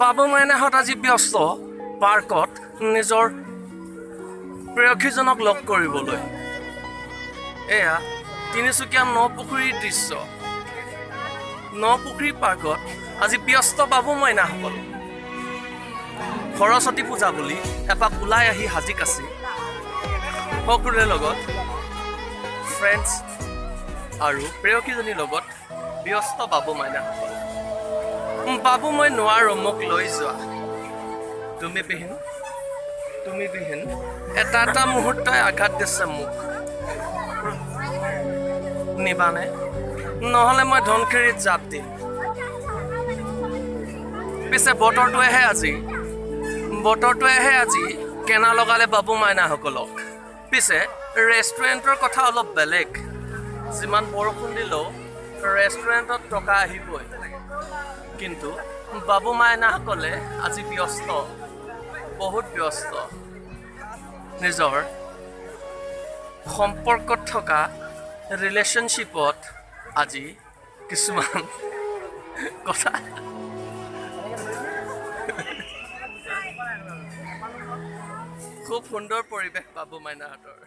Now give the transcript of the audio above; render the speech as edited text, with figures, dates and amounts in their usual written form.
বাবু মাইনাহঁত আজি ব্যস্ত পাৰ্কত নিজৰ প্ৰেয়সীজনক লগ কৰিবলৈ। এয়া তিনিচুকীয়া নপুখুৰীৰ দৃশ্য। নপুখুৰী পাৰ্কত আজি ব্যস্ত বাবু মাইনাসকল। সৰস্বতী পূজা বুলি এপাক ওলাই আহি সাজি কাচি সকলোৰে লগত, ফ্ৰেণ্ডছ আৰু প্ৰেয়সীজনীৰ লগত ব্যস্ত বাবু মাইনাসকল। বাবু, মই নোৱাৰোঁ, মোক লৈ যোৱা। তুমি বিহীন এটা এটা মুহূৰ্তই আঘাত দিছে মোক। নিবানে? নহ'লে মই ধনশিৰিত জাপ দিম। পিছে বতৰটোৱেহে আজি কেনা লগালে বাবু মাইনাসকলক। পিছে ৰেষ্টুৰেণ্টৰ কথা অলপ বেলেগ। যিমান বৰষুণ দিলেও ৰেষ্টুৰেণ্টত টকা আহিবই। কিন্তু বাবু মাইনাসকলে আজি ব্যস্ত, বহুত ব্যস্ত নিজৰ সম্পৰ্কত থকা ৰিলেশ্যনশ্বিপত। আজি কিছুমান কথা। খুব সুন্দৰ পৰিৱেশ বাবু মাইনাহঁতৰ।